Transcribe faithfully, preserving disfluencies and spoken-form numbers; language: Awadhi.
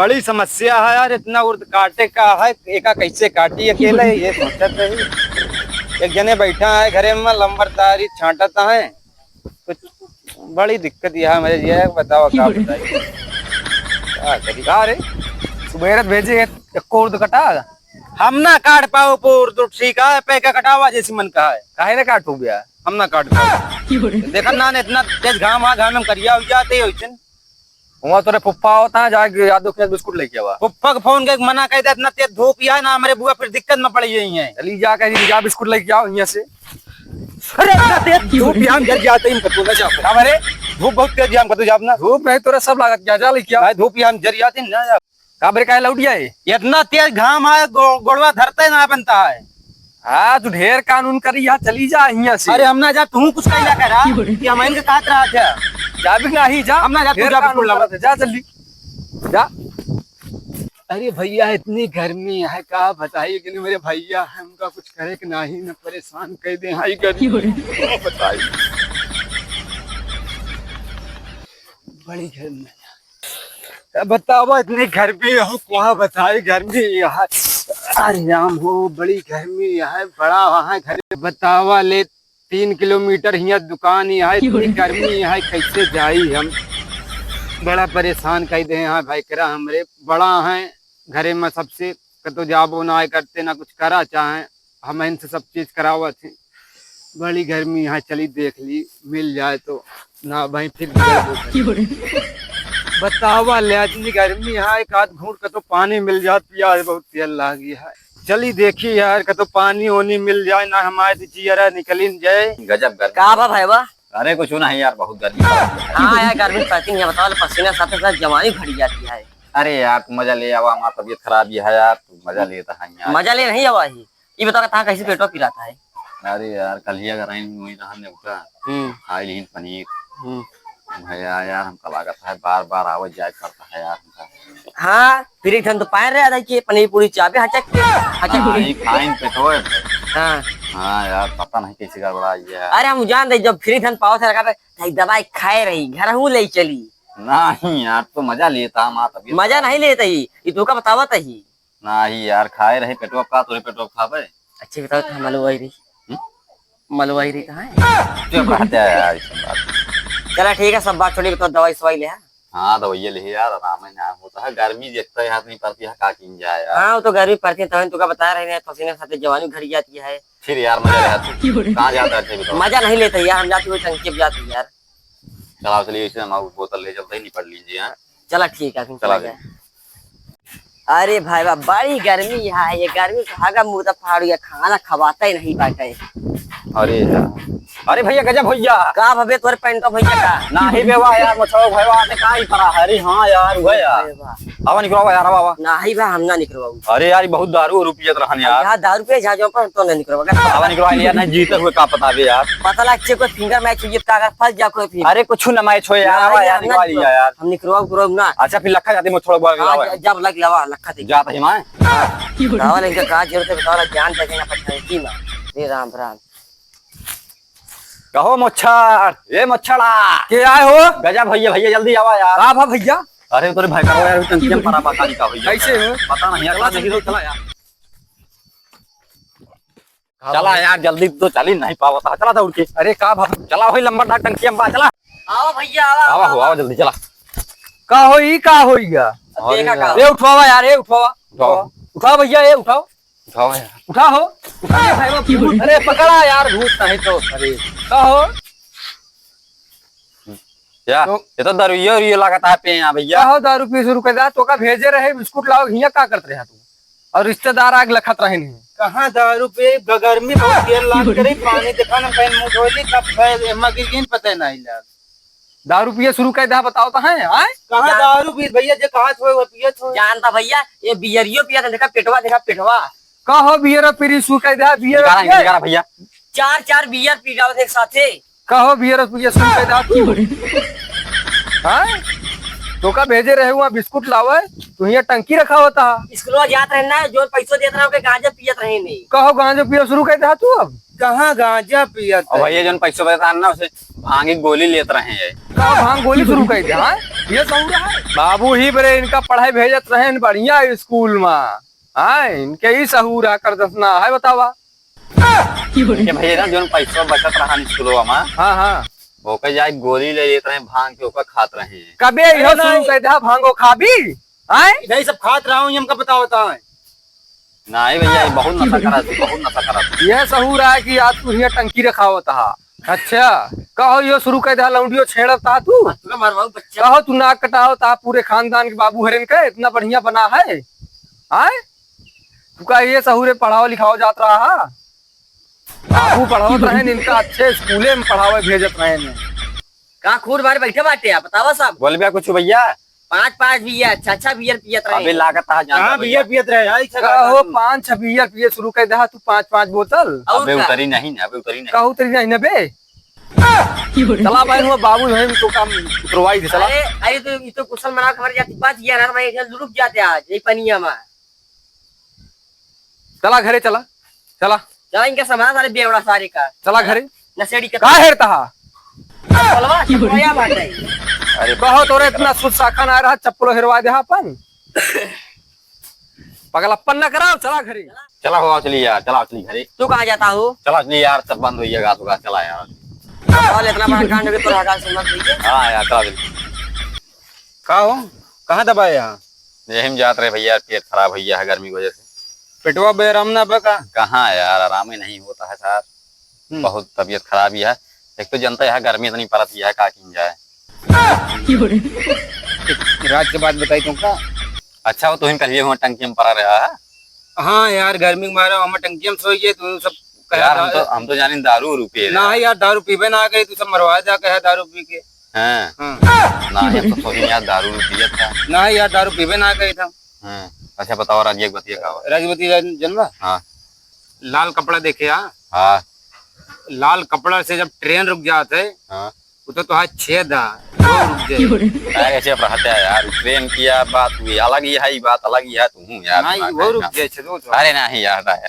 बड़ी समस्या है यार, इतना उर्द काटे का है, एका कैसे काटी अकेले, ये सोचत रही। एक जने बैठा है घरे में, लंबरदारी छांटत है, कुछ बड़ी दिक्कत यह है, ये बताओ, का बताई, का करी? का रे, सुबेरत भेजे, एको उर्द कटा? हम ना काट पाओ उर्द, ठीक है, पैका कटावा जैसी मन कहा है। काहे ना काटू भैया? हम ना काट पाओ। देखा ना, इतना तेज घाम आ, घाम में करिया हो जाते ही होइसन। वहाँ तोरे फुफ्फा होता है, जाके यादव के बिस्कुट लेके आवा। फुफ्फा के फोन के मना कर दे, इतना तेज धूप ही है ना, हमारे बुआ फिर दिक्कत में पड़ गई है। चली जा, कहीं जा बिस्कुट लेके आओ यहाँ से। अरे, इतना तेज धूप ही, हम जर जाते ही, हमको ना जाओ। का बरे? धूप बहुत तेज ही, हमको तो जाओ ना। धूप नहीं, तोरा सब लागत क्या, जा लेके आओ। नहीं, धूप ही, हम जर जाते ही ना जाओ। का बरे, काहे लौट गया है? इतना तेज घाम है, गो-, गोड़वा धरते ना बनता है। हाँ, तू ढेर कानून करी, यहाँ चली जा, यहाँ से। अरे, हम ना जा, तू कुछ कह जा करा कि हम इनके साथ रहा था। जा भी नहीं, जा। हम ना जा, तू ढेर जा, कानून बिल्कुल करत है, जा जल्दी, जा। अरे भैया, इतनी गर्मी है, का बताइए कि मेरे भैया है, उनका कुछ करे कि नहीं, न परेशान कर दे, हाई गर्मी, का बताइए। बड़ी गर्मी है। अब बतावा, इतनी गर्मी हो, का बताई, गर्मी यहाँ। अरे राम हो, बड़ी गर्मी है, बड़ा वहाँ घर। बतावा ले, तीन किलोमीटर हियाँ दुकान ही है, इतनी गर्मी है, कैसे जाई हम? बड़ा परेशान कर दे हैं भाई करा हमरे, बड़ा हैं घरे में सबसे, कतो जाबो ना करते, ना कुछ करा चाहे, हम इनसे सब चीज करावत हैं। बड़ी गर्मी है, चली देख ली, मिल जाए तो ना भाई, फिर भी गर्मी है। बतावा ले, इतनी गर्मी है, एक आध घूंट कतो पानी मिल जात, पियास बहुत तेज लागी है। चली देखी यार, कतो पानी ओनी मिल जाए ना, हमारे तो जियरा निकलिन जाए। गजब गर्मी। का बा भाई बा? अरे कुछ नहीं यार, बहुत गर्मी पड़ रही है। हाँ यार, गर्मी पड़ती है, बताओ, पसीना साथ साथ जवानी घट जाती है। अरे यार, तू मजा ले आवा, हमार तबीयत खराब ही है यार, तू मजा लेता है यार। मजा ले नहीं आवा ही। ये बताओ, कहाँ कैसे पेटवा पिराता है? अरे यार, कल ही अगर आइन वही रहन ने उठा, हम्म। खाई लीन पनीर। हम्म। भैया यार, हमका लागत है बार बार आवे जाए पड़ता है यार हमका। हाँ, फिर एक ठन तो पाए रहे आधा कि पनीर पूरी चाबे हचक के, हचक के। हाँ, ये खाइन पेटवा। हाँ। हाँ यार, पता नहीं कैसे गड़बड़ा गया है। अरे हम जान दे, जब फ्री ठन पाओ से रखा पे, दवाई खाए रही, घर हूँ ले चली। नहीं यार, तो मजा लेता हमारा तबीयत मजा खराब नहीं है। लेता ही, ये तो का बतावत ही। नाही यार, खाए रहे पेटवा का, तोरे पेटवा खाबे। अच्छे बताओ तो मलवाई रही। हम्म? मलवाई रही कहाँ है? चुप रहते हैं यार, ये सब बात। चला ठीक है, सब बात छोड़ी, बताओ दवाई सवाई ले, हाँ? हाँ, दवाइया ले यार, आराम है, आराम होता है। गर्मी देखता है, हाथ नहीं पड़ती है, का कीन जाए यार। हाँ, वो तो गर्मी पड़ती है, तभी तो का बता रहे हैं, पसीने के साथ जवानी घट जाती है। फिर यार, मजा ले तू। कहाँ जाता है, बताओ? मजा नहीं लेते यार, हम जाते हुए टंकी पे जाते यार। चलाओ, चलिए, इसे हम बोतल ले चलते ही निपट लीजिए, हाँ? चला, ठीक है, फिर चला चला जाए। अरे भाई बा, बड़ी गर्मी यहाँ है, ये गर्मी से हगा मुर्दा फाड़ू, या खाना खवाता ही नहीं बाटे। अरे यार, अरे भैया, गजब भैया। का भबे, तोरे पैंटवा भैया का? नाही बे, वाह यार, मछवा भैया, आते का ही पड़ा है? अरे हाँ यार, हुआ यार। अरे वाह। आवा निकरो यार, आवा, आवा। नाही बा, हम ना निकरो। अरे यार, ये बहुत दारू और पियत रहन यार। यहाँ दारू पिए जा जो पर तो ना निकरो। आवा निकरो यार, नहीं जीते हुए का पता बे यार। पता लग चे कोई फिंगर मैच हुई का, अगर फंस जा कोई फिर। अरे कुछ ना मैच हो यार, ना आवा यार, यार, ना निकरो निकरो। यार। हम निकरो, निकरो ना। अच्छा फिर लखा जाते, मैं थोड़ा बहुत हाँ, लगा जा, जा, लग लवा, लखा दे। जाता ही मैं। हाँ। बतावा, इनका का जरूरत है, बतावा, जान देखेंगे पटनायकी में। अरे राम, राम। कहो मोच्छड़, ए मोच्छड़ा। के आए हो? गजा भैया, भैया जल्दी आवा यार। का भा भैया? अरे तोरे भाई का यार, टंकिया में पड़ा बा, काली का भैया। कैसे हो? पता नहीं यार, चला, चला, चला यार। चला यार, जल्दी तो चली नहीं पावत है। चला दौड़ के। अरे का भा? चला वही लंबा डाक टंकिया में बा, चला। आवा भैया, आवा, आवा आवा, हो, आवा। आवा जल्दी, चला। का होई, का होई गा? देखा का? अरे यार। ए उठवावा यार, ए उठवावा। उठाओ। उठाओ भैया, ए उठाओ। उठाओ यार। उठाओ। उठाओ भाई, वो भूत। अरे पकड़ा यार, भूत नहीं तो। अरे। का हो? या, तो ये तो दारू, ये और ये लागत है पे यहाँ भैया। का हो, दारू पी शुरू कर दा, तो का भेजे रहे बिस्कुट लाओ, हियाँ का करत रहे तू? और रिश्तेदार आग लखत रहे नहीं। कहाँ दारू पे, गर्मी बहुत तेल लाग करे, पानी देखा ना, कहीं मुँह धो ली, तब भाई एम्मा गिर गई, पता नहीं लग। दारू पिए शुरू कर दा, बताओ तो है, आय? कहाँ जा- दारू पी भैया, जे कहा छोए, वो पिए छोए। जानता भैया, ये बियरियो पिया था, देखा पेटवा, देखा पेटवा। का हो बियर पीरी शुरू कर दा, बियर निकाला, पिए? निकाला भैया। चार, चार बियर पी जाओ एक साथे। का हो बियर पीरी शुरू कर दा तू? हाँ? तो का भेजे रहे हुआ बिस्कुट लावे, तू यहाँ टंकी रखा होता। स्कूलवा जात रहे ना, जो पैसो देत रहे, ओके गांजा पियत रहे नहीं। का हो गांजा पिया शुरू कर दा तू अब? कहाँ गांजा पियत अब है? भैया, जौन पैसो देता है ना, उसे भांग की गोली लेत रहे हैं। का भांग गोली शुरू कर दे, हाँ? ये सहूर है? बाबू ही बरे इनका पढ़ाई भेजत रहे हैं बढ़िया स्कूल में। हाँ, इनके ही सहूर है, करदसना है, बतावा। इनके भैया ना, जोन पैसा बचत रहा स्कूलवा में, हाँ, हाँ। ओकर जाए गोली ले लेत रहे भांग के, ओकर खात रहे हैं। कबे इहो अरे शुरू नहीं। कर दे, भांगो खाबी? आए? इधर ही सब खात रहा हूँ, हमका बताओ, बताओ। नहीं भैया, ये बहुत नशा करत है, बहुत नशा करत है। ये सहूर है कि आज तू हियाँ टंकी रखावत हा। अच्छा, कहो यो शुरू कर दे, लौंडियो छेड़त हा तू। तुका मारवाऊ बच्चा। कहो तू नाक कटावत हा, पूरे खानदान के बाबू हरेन के इतना बढ़िया बना है। आए? तू का ये सहूरे पढ़ाओ लिखाओ जात रहा हा? बाबू पढ़ावत रहे, इनका अच्छे स्कूले में पढ़ावे भेजत रहे। का खूर बार बैठे बाटे आप, बतावा सब। बोल बे कुछ भैया। पाँच पाँच बियर, छह छह बियर पियत रहे। अबे लागत है जान कहाँ भैया। बियर पियत रहे? आई से का हो, पाँच छह बियर पिए शुरू कर दहा तू, पाँच पाँच बोतल। और अबे का? उतरी नहीं ना, अबे उतरी नहीं। का उतरी नहीं ना बे? चला भाई, हुआ बाबू भाई तो काम उतरवाई दे, चला। अरे, अरे तो ये तो कुशल मना खबर जाती बात, ये ना भाई, इधर रुक जाते आज, ये पनिया में। चला घरे चला, चला। चला इनका संभाला सारे बेवड़ा सारे का। चला घरे। नशेड़ी का। का हेरता हा? चप्पलवा, चप्पलवा बात है। अरे कहो तोरे इतना शुद्ध शाखा ना रहा, चप्पलो हेरवा दे हा अपन। पगलापन ना कराओ, चला घरे। चला हो, चली यार, चला चली घरे। तू कहाँ जाता हो? चला चली यार, सब बंद हो गया, गास उगास, चला यार। चल, इतना बड़ा कांड हो गया, तो आकाश से मत लीजिए। हाँ यार, चला चली। का हो? कहाँ दबाए यहाँ? यही में जात रहे भैया, पेट खराब भैया है गर्मी की वजह से। पेटवा बेराम ना बा का? कहाँ यार, आराम ही नहीं होता है सर। हम्म। बहुत तबीयत खराब ही है। एक तो जनता है गर्मी इतनी पड़त ही है, का किन जाए। रात के बात बताई तुमका। अच्छा हो, तुम कल ये हुआ टंकी में पड़ा रहा है। हाँ यार, गर्मी के मारे हम टंकी में सोई गए, तू सब कहा यार, हम था तो, हम तो जानी दारू उरू पिए ना रहे। यार, दारू पीबे ना करे, तू सब मरवा जा कहे दारू पी के। हाँ। हाँ। ना, ये तो सोची यार, दारू भी पियत था। ना यार, दारू पीबे ना करी था। हाँ। अच्छा, बताओ, राजिया के बतिया का हुआ? राजिया बतिया जन-, जनवा? हाँ। लाल कपड़ा देखे, हाँ? हाँ। लाल कपड़ा से जब ट्रेन रुक जात है, हाँ। वो तो तोहार छेद है, वो रुक जाए। अरे, ऐसे रहता है यार, ट्रेन की यार बात हुई, अलग ही है, ये बात अलग ही है, तू हूँ यार, ना, दिमाग वो है रुक ना। जाए, छेद वो तो। अरे, नहीं यार, नहीं।